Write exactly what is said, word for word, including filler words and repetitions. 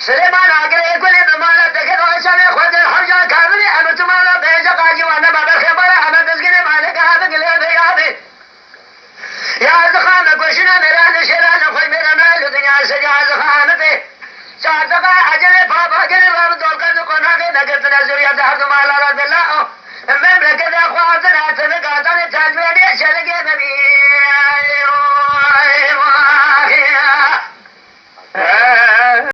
Silêman Agirê kulê bi mala deket aşanê xwe der hewca kabirê em tu mala bêje qacî wane baber xebara em dizginê malê ka abi gilê be abi. Ya zixame koşina mêranê şêranê xwe mêrana li dinya ser ya zixame be. Çardeqa ecelê papa gelê rabi dolkar di konakê negirtine zuriya de her du mala ra bela o.